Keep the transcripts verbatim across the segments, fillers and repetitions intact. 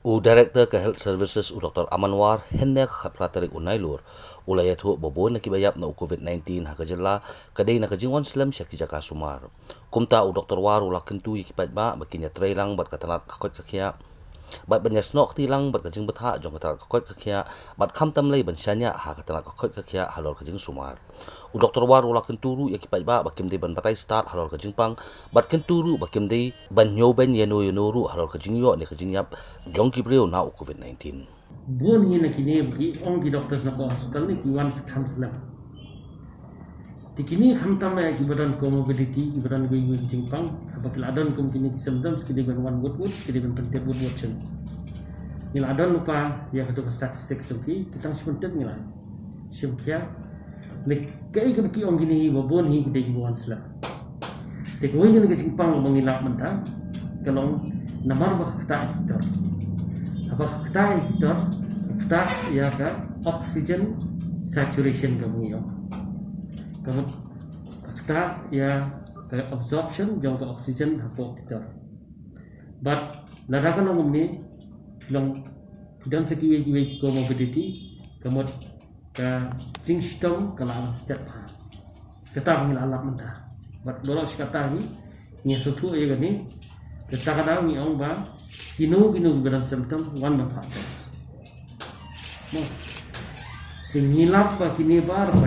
U Director ka Health Services, u Doktor Aman War, hynne ka khatphra tarik u Nailur, u la ïathuh ba bun na kiba ïap na u COVID nineteen ha ka jylla ka dei na ka jingwan slem sha ki jaka sumar. Kumta u Doktor War u la kyntu ïa ki paidbah ba kin ïatrei lang bad ka tnat ka koit ka khiah bad ban ïasnoh kti lang bad ka jingbthah jong ka tnat ka koit ka khiah bad khamtam lei ban shaniah ha ka tnat ka koit ka khiah halor ka jingsumar. U Doktor War u la kyntu ruh ïa ki paidbah ba kim dei ban batai stad halor ka jingpang bad kyntu ruh ba kim dei ban ñiewbeiñ ïano ïano ruh halor ka jingïoh ne ka jingïap jong ki briew na u COVID nineteen. Bun hi na kine ba ki ong ki doctors na ka hospital ne ki wan kham slem. Te kine khamtam ïa kiba don comorbidity, kiba don kiwei kiwei ki jingpang, haba ki la don kum kine ki symptoms ki dei ban wan wut wut, ki dei ban pyntip wut wut shen. Ngi la don lypa ïa katu ka statistics jong ki, ki tang shu pyntip ngi la shim khia. Ne kaei kaba ki ong kine hi ba bun hi ki dei kiba wan slem. Te kawei na ka jingpang ba ngi lap mynta ka long namar ba ka ktah ïa ki tor. Haba ka ktah ïa ki tor, ka ktah ïa ka oxygen saturation kaba ngi ong. Ka mut ka ktah ïa ka absorption jong ka oxygen hapoh ki tor. Bad lada ka long kumne, long ki don sa kiwei kiwei ki comorbidity, ka mut ka jingshitom ka la wan step ha. Kata ba ngi la lap mynta. Bad baroh shi katta hi ngi sngewthuh ïa kane. Kata ka daw ngi ong ba kino kino kiba don symptom wan ban phah test. Mo. Te ngi lap ba kine baroh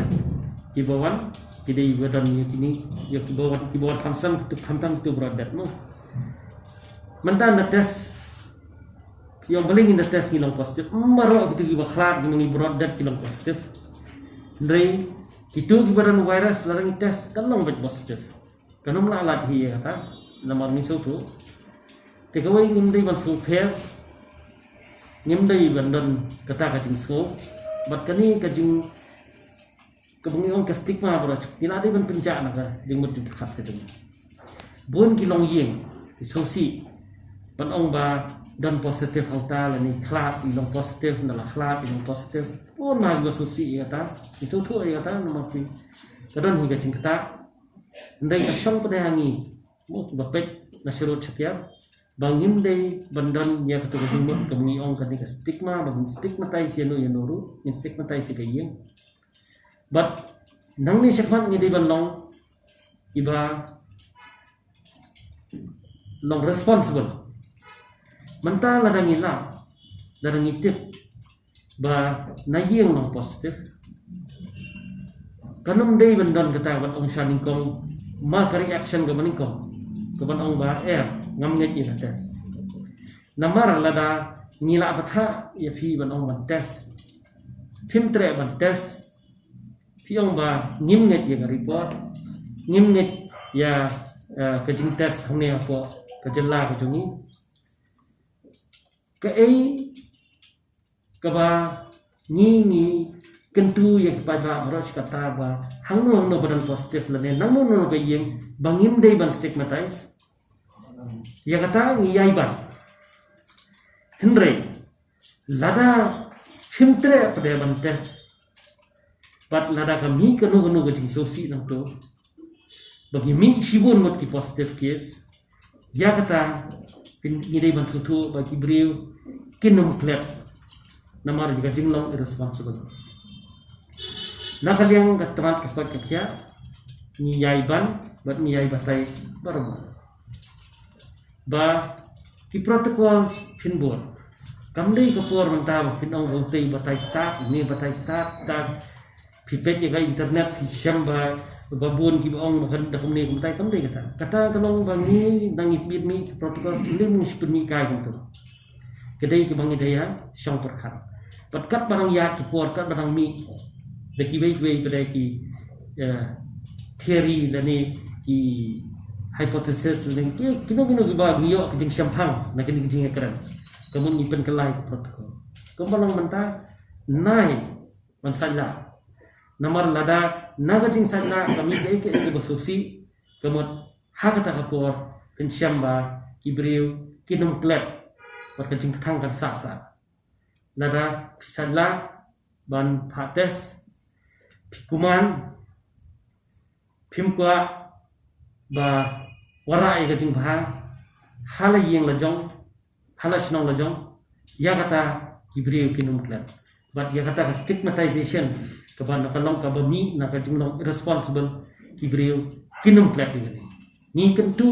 kiba wan ki dei ba don ïa kine, ïa kiba wan, kiba wan kham slem, khamtam kitu baroh dep mo. Mynta na test Ki ong balei ngin da test ngi long positive. Baroh kitu kiba khlad, kiba ngi baroh dep ki long positive. Hynrei kitu kiba don virus lada ngi test kan long beit positive. Kan ym lah lait hi ïa kata. Namar ngi sngewthuh. Te kawei ngim dei ban sngewpher. Ngim dei ban don kata ka jingsngew. Bad kane ka jing kaba ngi ong ka stigma baroh, ngi la dei ban pynjah na ka jingmut jingpyrkhat ka jong ngi. Bun ki longïing ki sngewsih ban ong ba don positive hangta lane khlad i long positive, na la khlad i long positive. Bun ma kiba sngewsih ïa kata, ki sngewthuh ïa kata namar ki ka don hi ka jingktah. Hynrei ka shong pat ha ngi, mo, kiba peit na sharud shatiar, ba ngim dei ban don ïa katu ka jingmut kaba ngi ong kane ka stigma, ba ngin stigmatize ïano ïano ruh, ngin stigmatize ïa ka ïing. Bad nangne shakhmat ngi dei ban long kiba long responsible. Mynta lada ngi lap, lada ngi tip ba na ïing long positive, kan ym dei ban don kata ban ong sha nyngkong, ma ka reaction kaba nyngkong kaban ong ba, eh, ngam ngeit ïa ka test. Namar lada ngi la bthah ïa phi ban ong ban test, phim treh ban test, phi ong ba ngim ngeit ïa ka report, ngim ngeit ïa, eh, ka jingtest hangne hapoh ka jylla ka jong ngi. Kaei kaba ngi, ngi kyntu ïa ki paidbah baroh shi katta ba hangno hangno ba don positive lane nangno nangno ka ïing, ba ngim dei ban stigmatize. Ïa kata ngi ïai ban. Hynrei lada phim treh pat ban test, bad lada ka mih kano kano ka jingsngewsih nangto, ba ngi mih shibun ngut ki positive case, ïa kata phin, ngi dei ban sngewthuh ba ki briew kin ym klet namar ïa ka jinglong irresponsible. Na ka liang ka tnat ka koit ka khiah, ngi ïai ban bad ngi ïai batai baroh ba ki protocol phin bud. Kam dei ka por mynta ba phin ong ba utei batai stad, ine batai stad, ta phi peit ïa ka internet phi shem ba, ba bun kiba ong ba kan da kumne kumtai, kam dei kata. Kata ka long ba ngi dang ïa pynmih ki protocol, phin dei ngi shu pynmih kai kumta. Ka dei kaba ngi dei ïa shong pyrkhat. Bad katba dang ïaid ki por, katba dang mih da kiwei kiwei pat ki, eh, theory lane ki hypothesis lane ki, kino kino kiba ngi ïoh ka jingshemphang na kine ki jingïakren, ka mut ngi pynkylla ïa ka protocol. Kumba long mynta, nai ban saitlah. Namar lada na ka jingsaitlah ka mih kaei kaei kaba sngewsih, ka mut ha kata ka por phin shem ba ki briew kin ym klet bad ka jingkthang kan sah sah. Lada phi saitlah ban phah test, phi kuman, phim kwah ba wanrah ïa ka jingbha ha la ïing la jong, ha la shnong la jong, Ïa kata ki briew kin ym klet. Bad ïa kata ka stigmatization kaba na ka long kaba mih na ka jinglong irresponsible, ki briew kin ym klet ïa kane. Ngi kyntu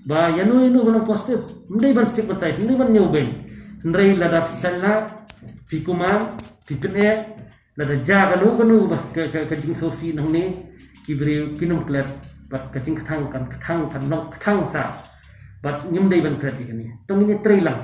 ba ïa no ïa no ba long positive, ym dei ban stigmatize, ym dei ban ñiewbeiñ. Hynrei lada phi salah, phi kumar, phi pyneh, lada jia kano kano ba ka, ka, ka jingsngewsih nangne, ki briew kin ym klet. Bad ka jingkthang kan kthang, kan long kthang sah. Bad ngim dei ban klet ïa kane. To ngin ïatrei lang.